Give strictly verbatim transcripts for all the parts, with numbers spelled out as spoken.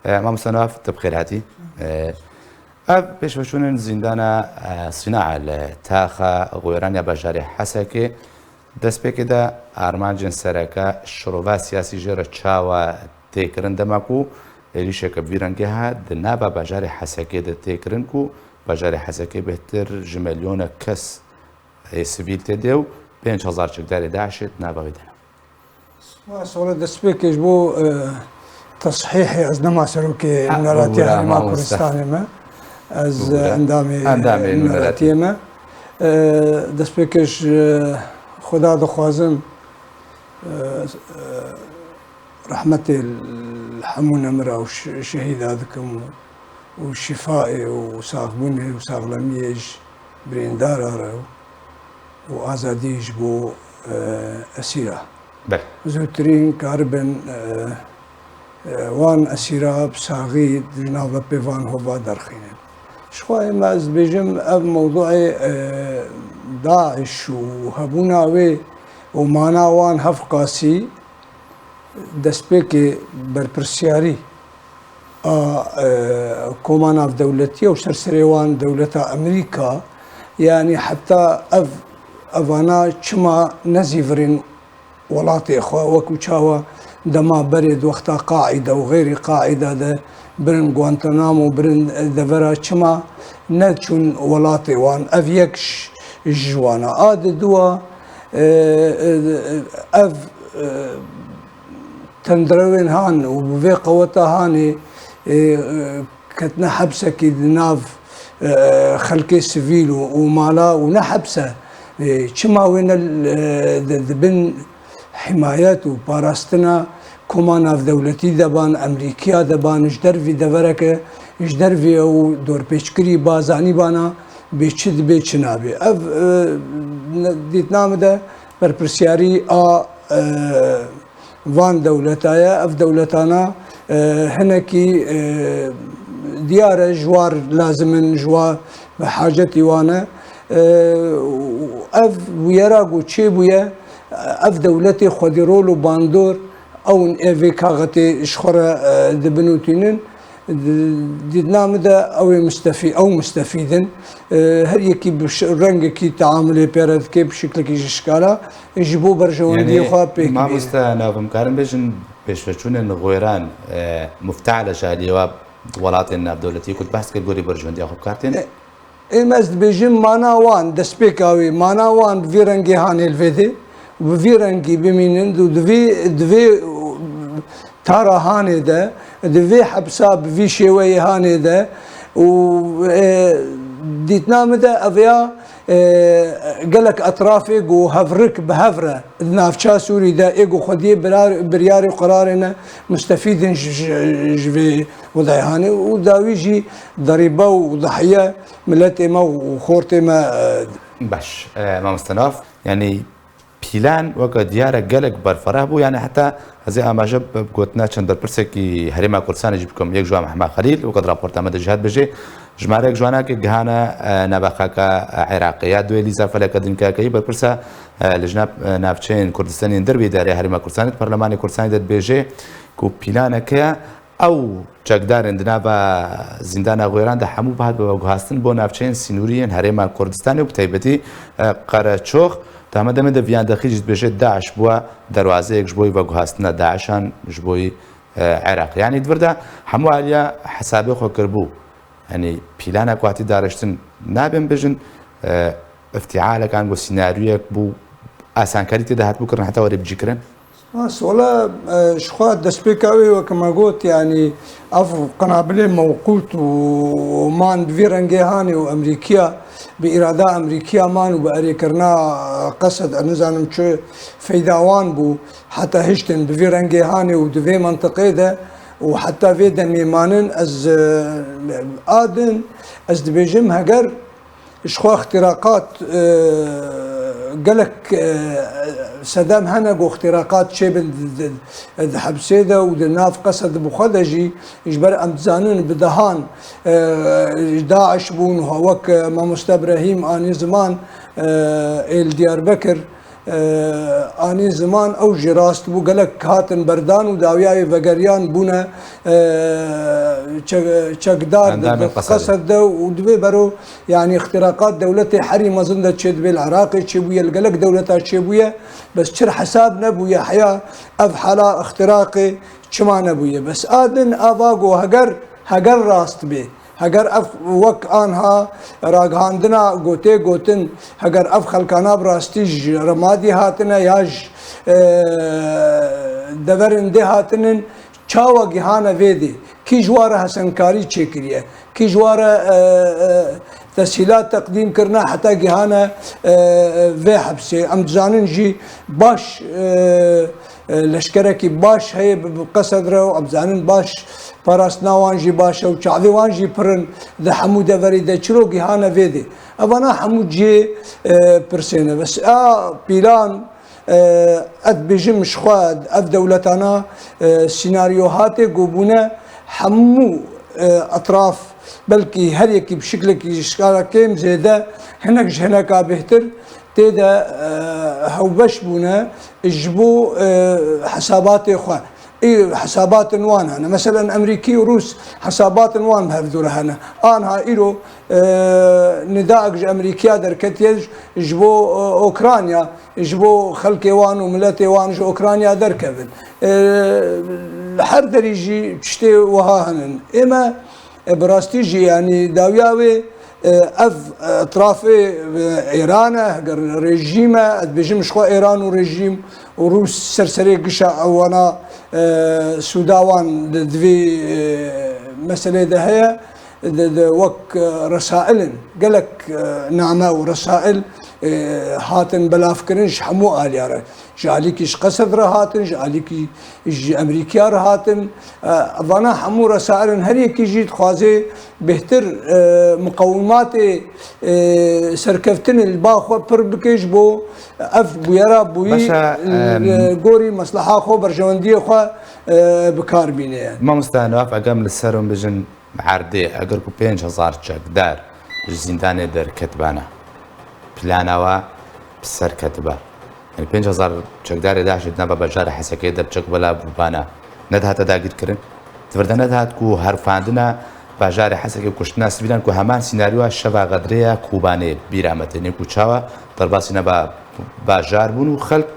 E, Mamoste Newaf, tu bi xêr hatî. E, ev pêşveçûnên zîndana, e, Sînaa li taxa Xwêran ya bajarê Hesekê, destpêkê de armancên sereke şirova siyasî jê re çawa tê kirin, dema ku êrîşeke bi vî rengê ha di nava bajarê Hesekê de tê kirin ku bajarê Hesekê bêhtir ji milyonek kes ê sivîl tê de û pênc hezar çekdarê DAIŞê di nava wê de ne. Spas, wele destpêkê ji bo, e, tesihîhê, ez nema serokê Ha, Nûneratiya bûra, Herêma mamoste. Kurdistanê me. Ez, e, Bûra. Endamê, Endamê e, Nûneratiyê Nûneratiyê. Me. E, destpêkê ji, e, Xweda dixwazim, e, e, rehmetê li hemû nemira û şe-, şehîda dikim û, û şîfayê û saxbûnê û saxlemiyê ji birîndara re û azadî ji bo, e, esîra. Belê. Zûtirîn karibin, e, e, wan esîra bi saxî di navbepê van hova derxînin. Ji xwe me ez dibêjim ev mewduê, e, DAIŞ û hebûna wê û mana wan hevqasî destpêkê berpirsiyarî a, e, koma navdewletî ye û ser serê wan dewleta Amerîka, yanî heta ev, evana çima nezîvirîn welatê xwe, wekû çawa dema berê di wexta Qaîde û xeyrî Qaîde de birin Guantanamo, birin devera, çima neçûn welatê wan? Ev yek ji, ji wan e. A di dua, e, e, ev, e, tendirewên han û bi vê qeweta hanê, e, e, ketine hepsekî di nav, e, xelkê sivîl û, û mala û ne hepse, e, çima wê ne, e, di, di bin himayet û parastina koma navdewletî de ban, Emerîkiya de ban, ji dervî devereke, ji dervî ew dorpêçkirî bazanî bana bê çi dibê çi nabê. Ev, e, ne, dîtina min de berpirsiyarî a, e, van dewleta ye. Ev dewletana, e, hinekî, e, diyar e, ji war lazim in, ji wa bi hacetî wan e. E, û ev bûyera ku çêbûye, ev dewletê xwedî rol û bandor ew in ê vê kaxetê ji xwe re, e, dibin û tînin. Di, dîtina min de ew ê mistefî-, ew mistefîd in. E, her yekî bi şi-, rengekî teamulê pê re dike, bi şiklekî ji şikala, ji bo berjewendiyê Yanî, xwe pêk bînin. Mamoste Nav, em karin bêjin pêşveçûnên Xwêran, e, miftehle ji aliyê wa welatên navdewletî ku tu behs kir gorî berjewendiya xwe bi kar tên? E, ê me ez dibêjim mana wan, destpêka wê, mana wan bi vî rengê hanê li vê dê û bi vî rengî bimînin û di vî, di vê tara hanê de, di vê hepsa bi vî şêweyê hanê de û, e, dîtina min de ev ya, e, gelek etrafê ku hevrik bi hev re di navça Sûrî de ê ku xwediyê birar-, biryarê û qerarê ne mustefîd in ji, ji, ji vê widayê hanê û dawî jî derîbe û dihiye miletê me û xortê me, e, Baş, e, mamoste Nav, yanî pîlan weke diyar e gelek berfereh bû, yanî heta ez ê amaje bi gotina çend berpirsekî Herêma Kurdistanê jî bikim. Yek ji wan Mehma Xelîl, weke di raporta me de jî hat bêjê, jimarek ji wana ke gihane, e, nava xaka, e, Iraqê ya duê lîza feleke dinkakeyî berpirsa, e, Lijna, e, Navçeyên Kurdistanê yên Derve Îdarê Herêma Kurdistanê di Perlemanê Kurdistanê de dibêje ku pîlaneke Ew çekdarên di nava zîndana Xwêran de hemû bihat bibe guhastin bo navçeyên sînorî yên Herêma Kurdistanê û bi taybetî, e, Qereçox. Di heme demê de viyan dexî jî dibêje DAIŞ bûye derwazeyek ji bo veguhastina DAIŞan ji bo, e, Iraq. Yanî di vir de hemû aliya hesabê xwe kiribû. Yanî pîlanek ku hatî dariştin nabên bijin, e, îftîalek ango sînaryoyek bû asankarî tê de hatibû kirin heta were bicîkirin? Spas. Wela, e, ji xwe destpêka wê weke me got, yanî ev qinabilê mewqût û man bi vî rengê hanê û Emerîkiya bi îrada Emerîkiya man û bi erêkirina Qesed, ez nizanim çi feyda wan bû, heta hiştin bi vî rengê hanê û di vê mentiqê de û heta vê demê manin, ez, e, a din, ez dibêjim heger Ji xwe îxtîraqat, e, gelek, e, sedem hene ku îxtîraqat çêbin di, di, di hepsê de û di nav Qesed bi xwe de jî, ji ber em dizanin bi dehan, e, DAIŞ bûn, wek, e, Mamoste Brahîm anî ziman, e, ê li Diyarbekir, e, anî ziman, ew jî rast bû. Gelek hatin berdan û dawiya wê vegeriyan bûne, e, çe-, çekdar di, Endamê di Qesed. Qesed de û divê bero, yanî, îxtiraqat dewletê herî mezin de çêdibê, li Iraqê çêbûye, li gelek dewleta çêbûye. Bes çir hesab nebûye heya ev hala îxtiraqê çima nebûye. Bes a din ava go heger, heger rast bê, heger ev wek anha ragihandina gotê gotin, heger ev xelkana bi rastî ji Remadî hatine ya ji, e, deverên dê hatinin, çawa gihane vê dê? Kî ji wa re hesenkarî çêkiriye? Kî ji wa re, e, e, tesîlat teqdîm kirine heta gihane, e, e, vê hepsê? Em dizanin jî baş, e, e, leşkerekî baş heye bi, bi Qesed re û em dizanin baş parastina wan jî baş e û çavê wan jî pir in di hemû deverî de. Çiro gihane vê dê? Evana hemû cihê, e, pirsê ne. Bes a pîlan, e, ez dibêjim ji xwe ev dewletana, e, sînaryo hatê ku bûne hemû, e, etraf, belkî her yekî bi şiklekî ji şkala kêm zêde, hinek ji hineka bêhtir tê de, e, hewbeş bûne ji bo, e, hesabatê xwe. Ê hesabatin wan hene. Meselen, Emerîkî û Rûs hesabatin wan bi hev dû re hene. Anha îro, e, nidaek ji Emerîkiya derketiye ji, ji bo, e, Okrayna, ji bo xelkê wan û miletê wan ji Okrayna derkevin. E, li her derî jî tiştê wiha hene. Ême, e, bi rastî jî, yanî, dawiya wê, e, ev, e, etrafê, e, Êran e, heger rejîm e, ez dibêjim ji xwe Êran û rejîm û Rûs ser serê gişa ewana, e, sûda wan di, di vê, e, meselê de heye. Di, di wek, e, resail in, gelek, e, name û resail, e, hatin belavkirin ji hemû aliya re. Ji alîkî ji Qesed re hatin, ji alîkî ji Emerîkiya re hatin. E, vana hemû resail in, her yekî jî dixwaze bêhtir, e, miqewimatê, e, serkeftinê li ba xwe pir bike ji bo ev bûyera bûyî Başa, li em, gorî mesleha xwe, berjewendiyê xwe, e, bi kar bîne. Mamosta Newaf, eger em li ser hûn bijin erdê, eger ku pênc hezar çekdar ji zîndanê derketibana, plana wa bi ser ketiba. Yanî pênc hezar çekdarê DAIŞê di nava bajarê Hesekê de bi çek belav bûbana, nedihate dagîrkirin. Di vir de nedihat ku herfandina bajarê Hesekê, kuştina sivîlan ku heman sînaryoya şeva Xedrê ya Kobanê bîra me têne ku çawa derbasî nava bajar bûn û xelk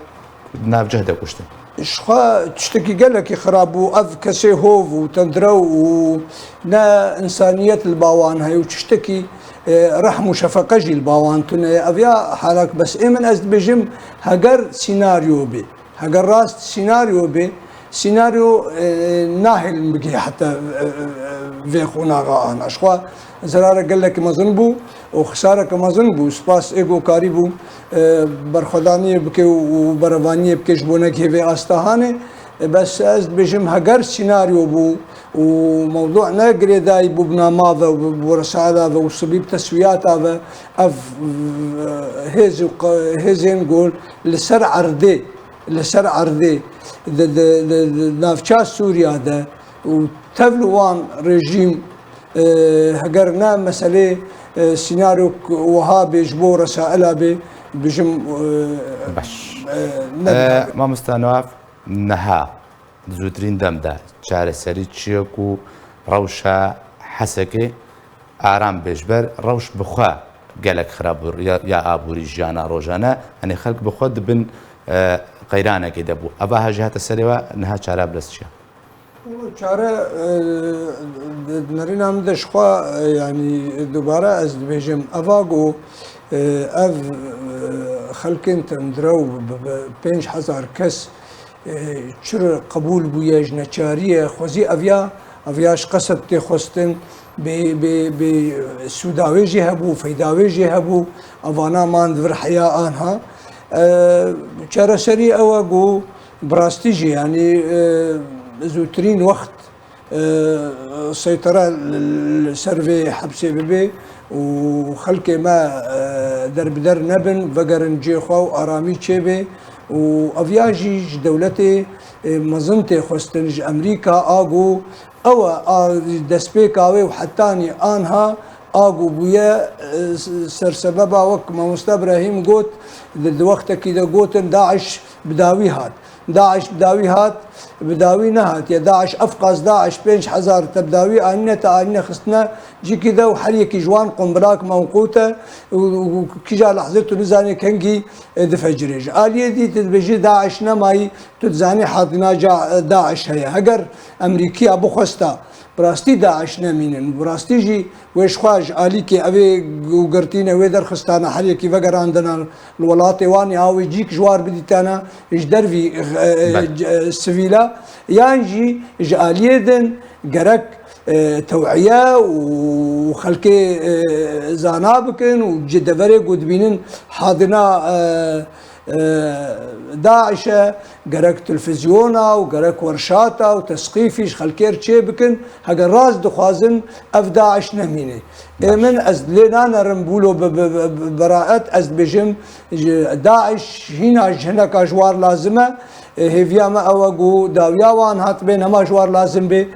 di navcih de kuştin. Ji xwe tiştekî gelekî xirab bû. Ev kesê hov û tendrew û ne însaniyet li ba wan heye û tiştekî, e, rehm û şefeqe jî li ba wan tune ye. Ev ya halak bes ê min ez dibêjim, heger sînaryo bê, heger rast sînaryo bê, sînaryo, e, nahêlin bigihê heta, e, e, vê qonaxa ana. Ji xwe zerare gelekî mezin bû û xisareke mezin bû. Spas ê ku karîbû, e, berxwedaniyê bike û berevaniyê bike ji bo negihê vê asta hanê. E, bes ez dibêjim, heger sînaryo bû û mewdû ne girêdayî bû bi nama ve û bi, bi resaila ve û sibî bi teswiyata ve, ev, e, hêz û qe-, hêzên ku li ser erdê, li ser erdê di, di, di, di navça Sûriya de û tevli wan rejîm, e, heger ne meselê, e, sînaryo wiha bê ji bo resaila bê, bijim, e, Baş. e, ne E, Mamosta Newaf, niha di zûtirîn dem de çareserî çi ye ku rewşa Hesekê aram bê? Ji ber rewş bi xwe gelek xirab bû, ya, ya aborî, jiyana rojane, yanî xelk bi xwe di bin, e, qeyranekê de bû. Eva ha jî hate serê we, niha çara bi dest çi ye? Çare, e, di nerîna min de ji xwe, e, yanî dubare ez dibêjim, eva ku, e, ev, e, xelkên tendrew bi, bi pênc hezar kes, e, çir qebûl bûye ji neçariyê, xwezî ev ya, ev ya ji Qesed tê xwestin, bê, bê, bê sûda wê jî hebû, feyda wê jî hebû, evana man di vir heya anha. E, çareserî ew e ku bi rastî jî, yanî, e, zûtirîn wext, e, seytera li, li ser vê hepsê bibe û xelkê me, e, derbider nebin, vegerin cihê xwe û aramî çêbe û ev ya jî ji dewletê, e, mezin tê xwestin, ji Emerîka, a ku ew e, a destpêka wê û hetanî anha A ku bûye, e, s-, sersebeba wek Mamoste Ibrahîm got, di, di wextekî de gotin DAIŞ bi dawî hat. DAIŞ bi dawî hat, bi dawî nehatiye. DAIŞ, ev qas DAIŞ pênc hezar te bi dawî anîne, te anîne xistine cîkî de û her yekî ji wan qumbilak mewqût e û, û kîja lehzê tu nizanî kengî, e, difecirê. Ji aliyê dî tu dibêjî DAIŞ nemayî, tu dizanî hadina ca, e, DAIŞ heye. Heger Emerîkiya bixwesta bi rastî DAIŞ nemînin, bi rastî jî wê ji xwe ji alîkê evê û girtîne wê derxistana her yekî vegerandina li welatê wan ya wê cîk ji war bidîtana ji dervî, e, Belê. e, sivîla, yan jî ji aliyê din gerek, e, tew'iye û xelkê, e, zana bikin û ji deverê ku dibînin hadina, e, e, DAIŞ e, gerek telfizyona û gerek werşata û tesqîfî ji xelkê re çê bikin, heger rast dixwazin ev DAIŞ nemîne. Ê Baş. min ez lê nanerim bûlo bi, bi, bi, bi beraet, ez dibêjim ji DAIŞ hîna ji hineka ji war lazim e. Ê, hêviya me ew e ku dawiya wan hatibê nema ji war lazim bê.